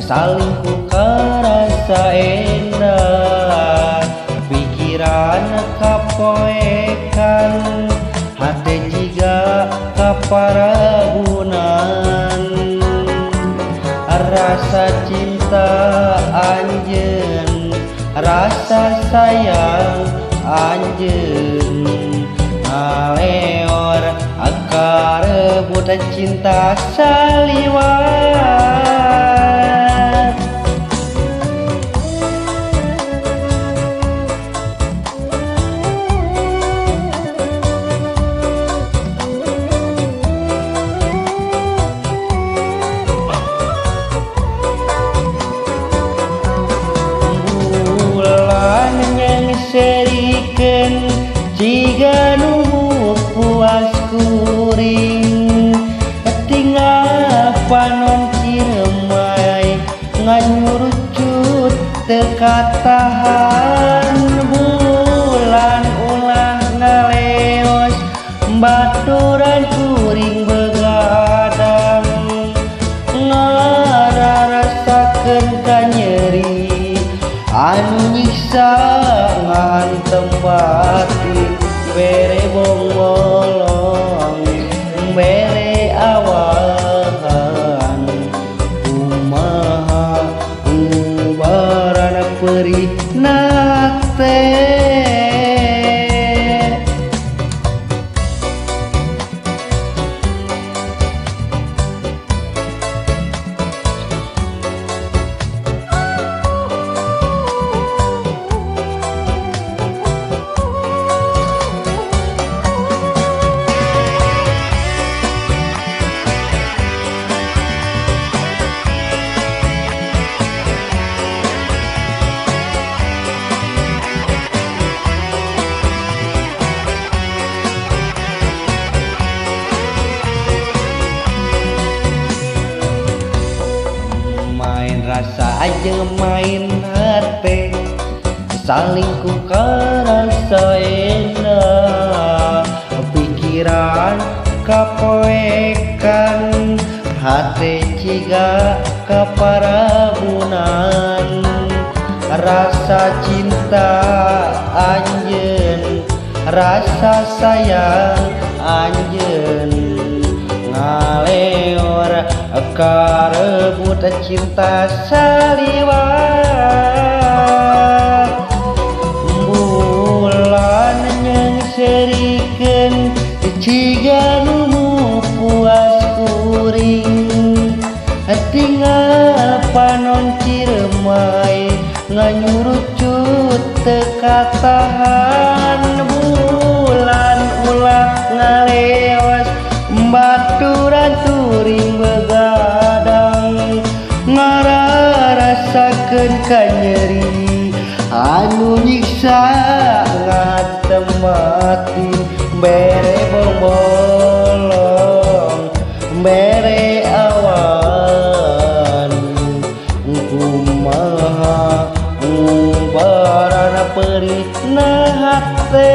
Saling ku karasa endah, pikiran kapoekan, hate jiga kaparabunan. Rasa cinta anjeun, rasa sayang anjeun, ngaleor akarebutan cinta saliwat. Serikan jiga nu puas kuring, tinggal panon ciremai nganyurucut teu katahan. Bulan ulah ngaleos baturan kuring begadang, ngararasakeun kanyeri anu nyiksa ngantem batin. Bere bongbolong bere awan, kumaha ngubarana perih nate. Main rasa aja main hati, saling ku karasa enak, pikiran kapoekan, hati ciga kaparabunan. Rasa cinta anjeun, rasa sayang anjeun, ngaleor karebut cinta saliwat. Bulan nyengserikeun ciga nu puas kuring, tinggal panon ciremai nganyurucut teu katahan. Bulan ulah ngaleos baturan turing begadang, ngararasakeun kanyeri anu nyiksa ngatem batin. Bere bongbolong bere awan, kumaha ngubarana perih na hate.